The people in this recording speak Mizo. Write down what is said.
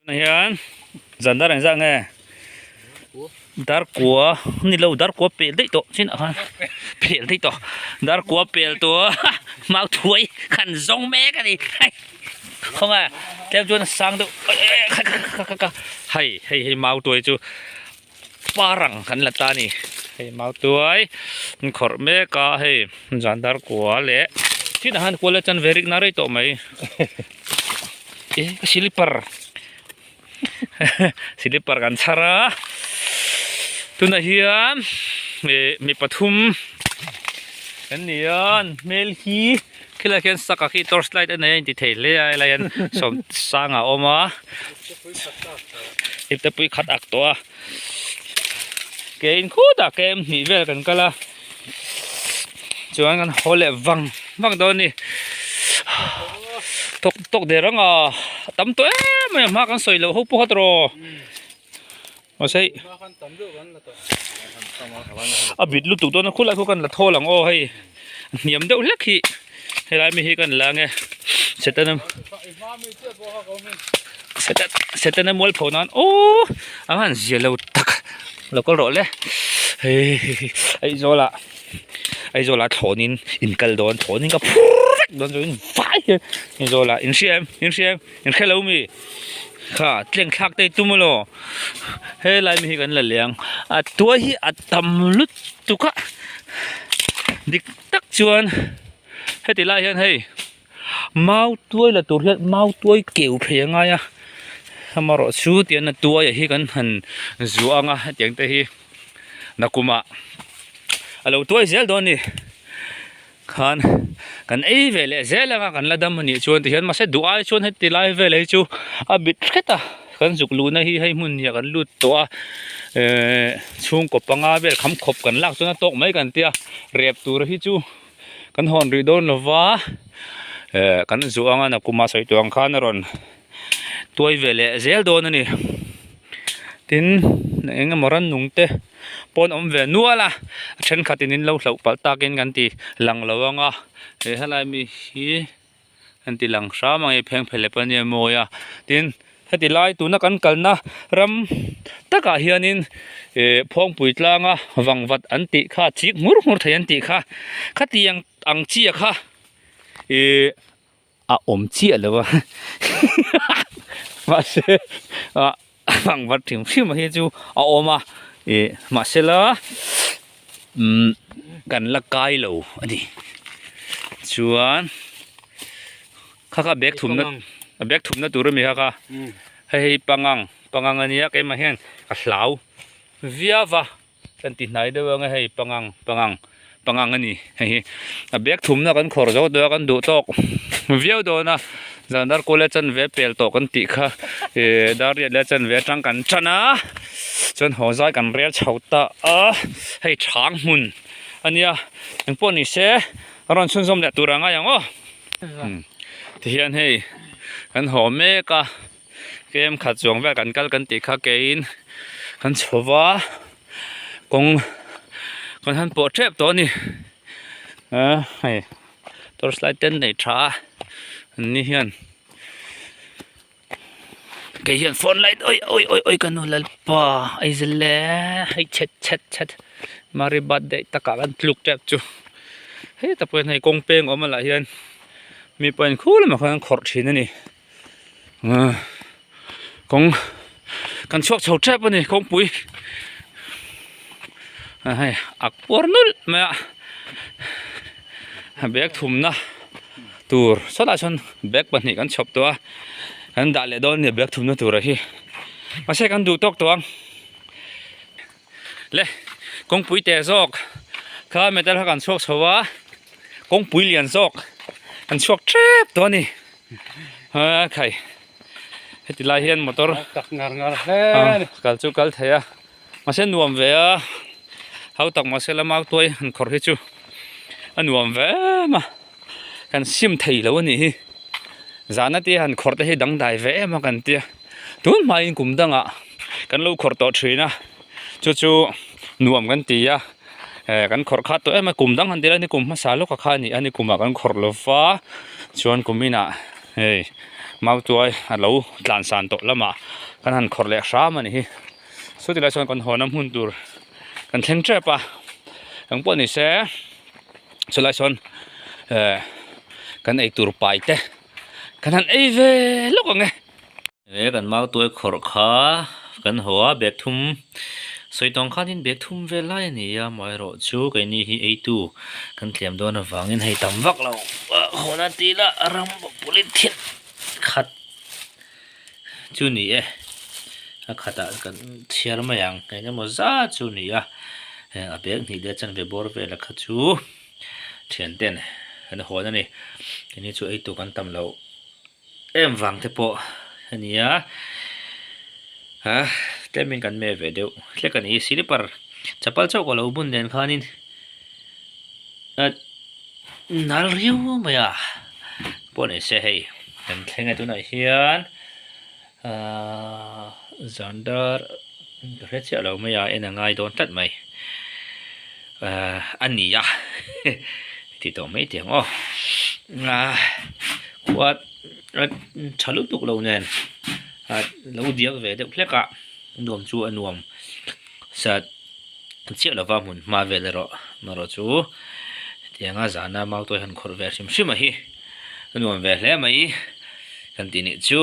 Tunah hian zan dar engzah nge dar kua ni lo dar kua pel daih tawh chin ah khan pel daih tawh dar kua pel tawh a mau thuai khan zawng mek a ni hei khawnge tlem chuan a sang deuh hei hei hei mau tuai chu parang kan la ta a ni hei mau tuai an khawrh mek a hei zan dar kua leh chinah khan kual a chanve rik na rei tawh mai. Eh ka silipar silipar kan chhar a tunah hian eh mi pathum kan ni a an hmel hi khilaiah khian saka khi torch light a nei a inti thei hle a helai hian sawm sang a awm a ipte pui khat ak tawh a ke in khutah kem hnih vel kan kal a. Chuan kan haw leh vang vang dawn a ni tawk tawk der ang a tam tawh em mai a hma kan sawi loh ho pawh kha tawh mahse hei a bit lutuk dawn a khulai khaw kan la thawl ang aw hei a hniam deuh hlek hi helai mi hi kan la ang e setana setana mualpho nan aw a han zia lo tak lo kal rawh le hei Aizawlah Aizawlah thlawnin in kal dawn thlawnin ka phur vek dawn chuan vai hian Aizawlah in hria em in hria em in hre lo mi kha tleng thlak te i tum elaw helai mi hi kan la leng a tuai hi a tam lutuk a dik tak chuan heti lai hian hei. Mau tuai la tur hian mau tuai keu phei a ngai a amarawh chu tian a tuai ah hi kan han zuah ang a hetiang te hi nakumah a lo tuai zel dawn a ni khan kan ei ve leh zel ang a kan la dam a nih chuan tihian mahse duh ai chuan heti lai vel hi chu a bit hret a kan zuk luhna hi hei hmun hnih ah kan lut tawh a ehh chhungkaw panga vel kham khawp kan lak chuan a tawk mai kan tia rep tur hi chu. Kan hawn rih dawn lova eh kan zuah anga nakuma sawi tur ang khan a rawn tuai ve leh zel dawn a ni tin eng emaw rannung te pawn awm ve nual a a thenkhat in in lo hlauh palh takin kan ti lang lo anga he helai mi hi an ti lang hram ang e pheng phelep ania mawi a tin heti lai tuna kan kalna ram takah hianin eh phawngpui tlanga vangvat an tih kha chik hmur hmur thei an tih kha khatiang ang chiah kha ih a awm chiah lo a mahse ah vangvat hrim hrim hi chu a awm a ih mahsela umm kan la kai lo a ni chuan. Kha kha bag thumna a bag thumna tur ami kha kha hei hei pangang pangang ania keimah hian ka hlau viau va kan ti hnai deuh ang e hei pangang pangang pangang a ni hei hi a bag thumna kan khawrh zo tawh a kan duh tawk viau dawn a zan dar kual leh chanve pel tawh kan tih kha ih dar riat leh chanve atang kan tan a chuan haw zai kan rel chho ta a hei chhang hmun ania engpawh ni se a rawn chhunzawm leh tur a ngai ang aw. Tihian hei kan haw mek a kem khat chuang vel kan kal kan tih kha keiin kan chho va kawng kan han pawh tep tawh a ni ah hei torch light te an nei tha a an ni hian kei hian phone light awi awi awi awi ka nu lalpa aizel e hei chhet chhet chhet mari birthday takah kan tluk tep chu heta pawh hian hei kawng peng awm a lah hian mi pawhin khu lamah khan an khawrh thin a ni ah kawng kan chhuak chho tep a ni kawngpui a hei a kuar nulh mai a bag thumna. Tur sawtah sawn bag pahnih kan chhawp tawh a kan dah leh dawn a ni bag thumna tura hi mahse kan duh tawk tawh ang le kawngpui teh zawk kha metal kha kan chhuak chho a kawngpui lian zawk kan chhuak tep tawh a ni a khai heti lai hian motor tak ngar ngar hle a ni kal chu kal thei a mahse nuam ve a hau tak mahse lama tuai han khawrh hi chu a nuam ve em a kan sim thei lo a nih hi zana te han khawrh te hi dangdai ve em a kan tia tun hmain kum dangah kan lo khawrh tawh thin a chu chu nuam kan ti a eh kan khawrh khat tawh em a kum dang han ti ila ni kum hmasa lawk a kha a ni a ni kumah kan khawrh lo va chuan kum inah hei. Mautuai a lo tlan san tawh lamah kan han khawrh leh hram a ni hi. Saw tilai chuan kan hawn a hmun tur kan thleng tep a, eng pawh ni se chulai sawn eh kan eitur pai te kan han ei ve lawk ang e. He kan mautuai khawrh kha kan haw a bag thum sawi tawng khanin bag thum vel lai a ni a amaherawh chu keini hi eitu kan tlem dawn avangin hei tam vak lo hawn a tih lah ram polythene khat chu ni e a khatah kan chhiar mai ang eng emaw zat chu a ni a heng a bag hnih leh a chanve bawr vel kha chu thian ten an hawn a ni keini chu eitu kan tam loh. Em vang te pawh a ni a ha tlemin kan me ve deuh hlek a ni slipper chapal chauh ka lo bun nen khanin a nal riau mai a pawh ni se hei kan thleng a tunah hian ahh zan dar ka hre chiah lo mai a en a ngai dawn tlat mai ahh a ni a tih tawh mai tih ang aw ah khua a tha lutuk lo nen ah lo diak ve deuh hlek a nuam chu a nuam sat chiah lova hmun hma vel erawh erawh chu hetianga zana mautuai han khawrh ve hrim hrim a hi a nuam ve hle mai kan tih nih chu.